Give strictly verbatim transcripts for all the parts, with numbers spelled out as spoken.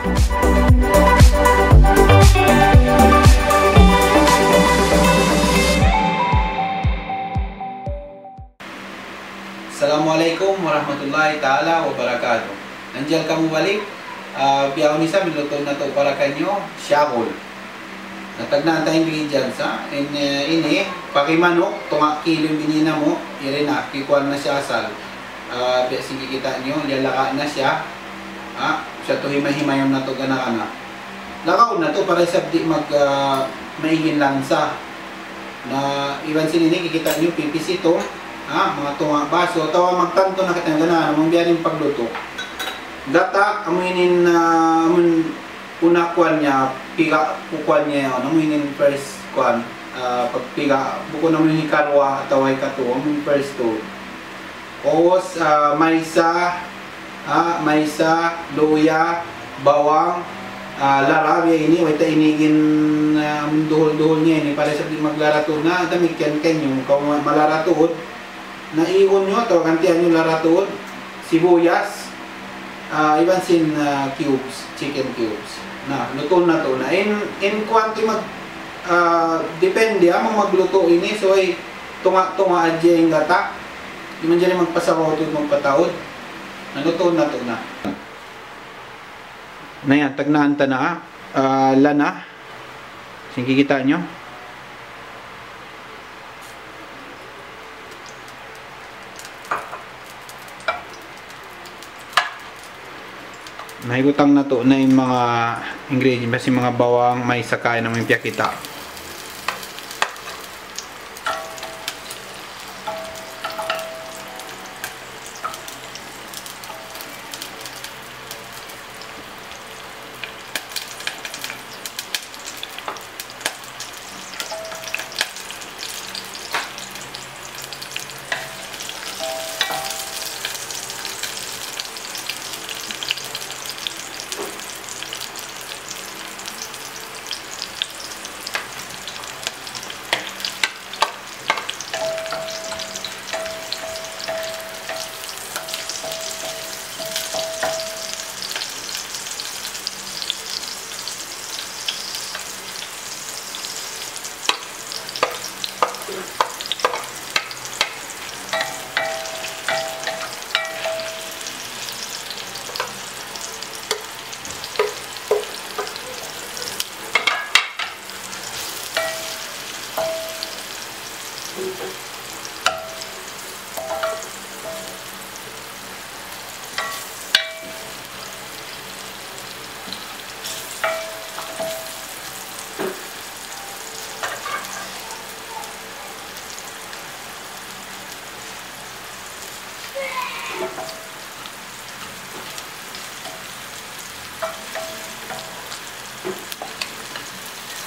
Assalamu alaykum warahmatullahi ta'ala wabarakatuh. Nanjiyal kamu balik, ah, bihaun isab in lutu' natu' para kaniyu, siyagul. Na, tagnaan ta ingredients, ha. In, eh, ini, pari manuk, tunga' kilu in bini' namu', yari na, kikuan na siya asal. Ah, biya' sin kikita' niyu, liyalaga' na siya. Ha, sa' tu himay-himayun natu' gana-gana. Lagaun natu' para isab di' mag, ah, maig in lansa. Na, iban sin ini, kikita' niyu, pipis itu, ha, manga tunga' baso, atawa magtantu na kita gana-gana, amu biya' ini in paglutu'. Gata', amu ini in, ah, amu in una kuan niya, piga ku kuan niya yaun, amu ini in first kuan, ah, pagpiga, bukun amu ini hikaruwa atawa hikatū, amu in first two. Ubus, ah, maysa, ah, maysa, luya, bawang, ah, lara, biya' ini, way ta inigin, ah, duhul-duhul niya ini, para isab di' maglara tuud na, damikkiyan kaniyu, kaw ma-, malara tuud, na igun niyu atawa gantian niyu lara tuud, sibuyas, ah, iban sin, ah, cubes, chicken cubes. Na, lutu' na tuud na. In, in kuan ti mag, ah, depende, ah, amu maglutu' ini, subay tunga'-tunga' hadja in gata'. Di' manjari magpasabaw tuud, magpataud. Na, lutu' na tuud na. Na yan, tagnaan ta na, ah, lana. Sin kikita' niyu. Na, hibutang natu' na in manga ingredients, basi manga bawang, maysa, kain namu' in piyakita'.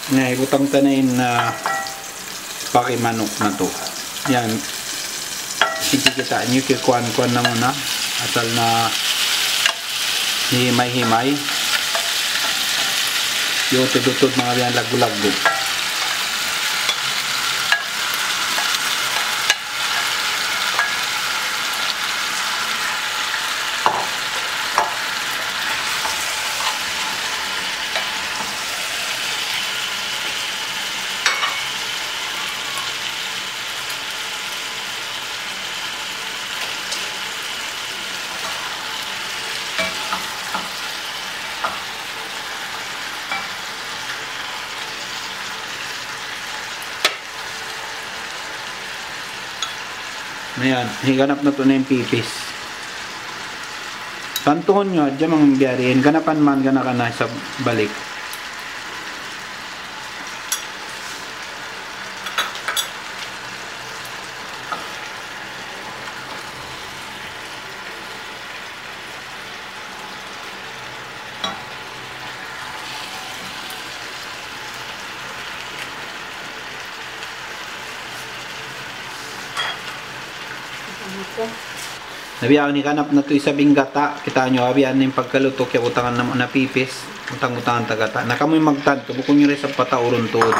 Na, hibutang ta na in, ah, pari manuk natu'. Yan. Sin kikita' niyu, kikuan-kuan namu' na. Asal na himay-himay. Iyutud-utud manga biya' yan, laggu'-laggu'. Na yan, higanap natu' na in pipis. Tantuhun niyu hadja, manga biyariin, ganapan man, gana-gana isab balik. Na biya' ini, higanap natu' isab in gata'. Kitaa niyu, biya' ini in pagkalutu', kiyabutangan namu' na pipis, butang-butangan ta gata'. Na kamu in magtantu, bukun niyu da isab pataurun tuud.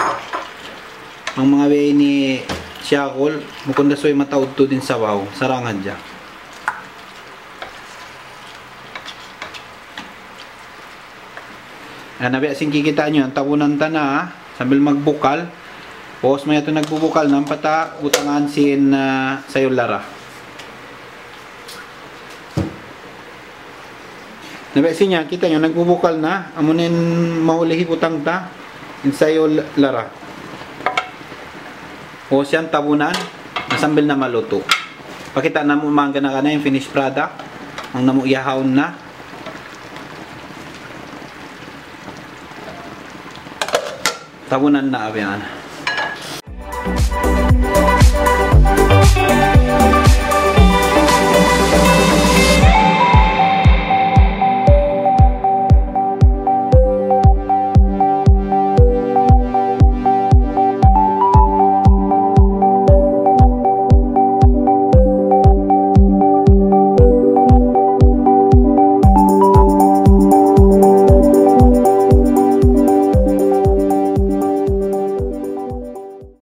Bang manga biya' ini siyagul, bukun da subay mataud tuud in sabaw, sarang hadja. Na biya' sin kikita' niyu, tabunan ta na, sambil magbukal. Pag'ubus mayta' nagbubukal na, ampa ta butangan sin, ah, sayul lara. Na biya' sin yan, kita' niyu, nagbubukal na, amu na in mahuli hibutang ta, in sayul lara. Pag'ubus yan tabunan, na sambil na malutu'. Pakita' namu' manga na in finished product, bang namu' yahawun na. Tabunan na, abiyan.